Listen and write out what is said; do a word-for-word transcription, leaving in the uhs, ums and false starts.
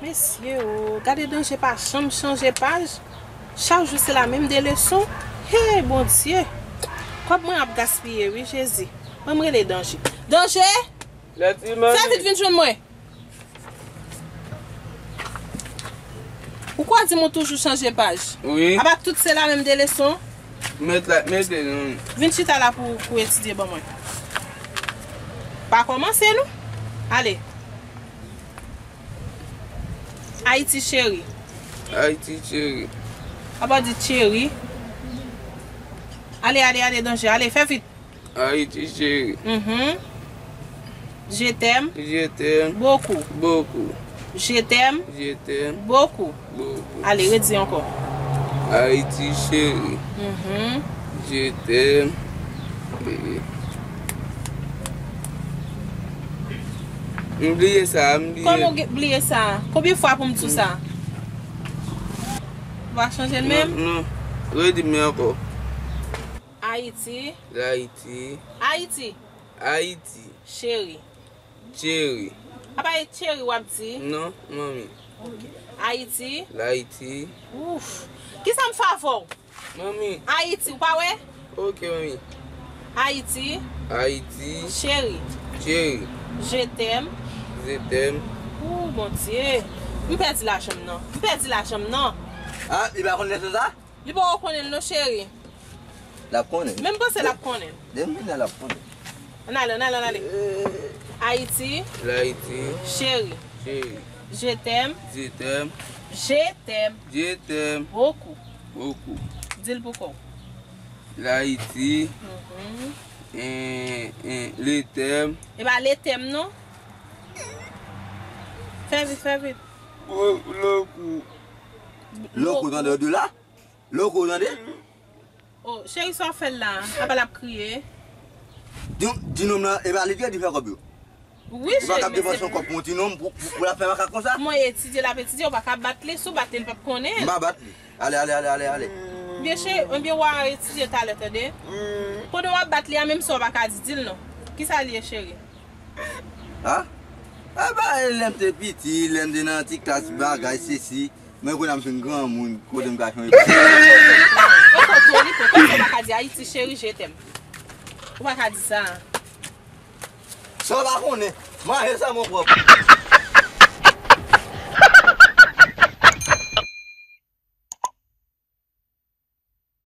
Mesye o, gade Danje pa janm chanje paj. Chak jou se la menm de leson. Hey, Bondye! Kòb mwen ap gaspiye wi, Jezi. Ban m rele Danje. Danje! Lèt, manmi. Fè vit vin jwenn mwen. Ou kwè di m ou toujou chanje paj? Wi. Apa tout se la menm de leson? Mèt la, mete non. Vin chita la pou, pou etidye ban mwen. Pa kòmanse non. Ale. Ayiti cheri. Ayiti cheri. Apa di cheri. Ale, ale, ale, Danje. Ale, fè vit. Ayiti cheri. Mhm. Je t'aime. Je t'aime. Beaucoup. Beaucoup. Je t'aime. Je t'aime. Beaucoup. Beaucoup. Ale, redi ankò. Ayiti cheri. Mhm. Je t'aime. Eh. M bliye sa, m bliye. Kòman w bliye sa? Konbyen fwa pou m di w sa? Ou pa chanje l menm? Non, non. Redi m ankò. Ayiti. Ayiti. Ayiti. Ayiti. Cheri. Cheri. Apa e cheri w ap di? Non, manmi. Ayiti. Ayiti. Ouf. Kisa m fè avè w? Manmi. Ayiti, ou pa wè? Ok, manmi. Ayiti. Ayiti. Cheri. Cheri. Je t'aime. Je t'aime. Ou, Bondye. M pèdi lajan m nan. M pèdi lajan m nan. Ah, li pa konn leson sa? Li poko konnen l non, cheri. L ap konnen. Men m panse l ap konnen. Demen l ap konnen. Ann ale, ann ale, ann ale. Eh. Ayiti. Ayiti. Cheri. Cheri. Je t'aime. Je t'aime. Je t'aime. Je t'aime. Beaucoup. Beaucoup. Di l pou kò w. Ayiti. Mhm. En, en, le t'aime. E pa le t'aime non. Fè vit, fè vit. Beaucoup. Beaucoup, tande de la? Loko, tande? Oh, cheri, sa w fè l la? Apa l ap kriye? Di, di nonm nan, epa li pèdi fè kòb yo. Wi, cheri, men se... Ou pa ka depanse yon kòb pou yon ti nonm, pou, pou, pou l ap fè makak konsa? Mwen etidye, l ap etidye, ou pa ka bat li, si w bat li, li p ap konnen. M pa bat li. Ale, ale, ale, ale, ale. Byen, cheri, ebyen, w a etidye talè, tande? Pandan w ap bat li a, menm sa w pa ka di, di l non. Kisa l ye, cheri? Ha? A ba, lè m te piti, lè m te nan ti klas bagay, sesi, mwen kounye a m fin granmoun, kote m ka chanje. Ou konn twò li, konsa ou pa ka di Ayiti cheri, je t'aime. Ou pa ka di sa. Sa w pa konnen, manje sa mon pwòp.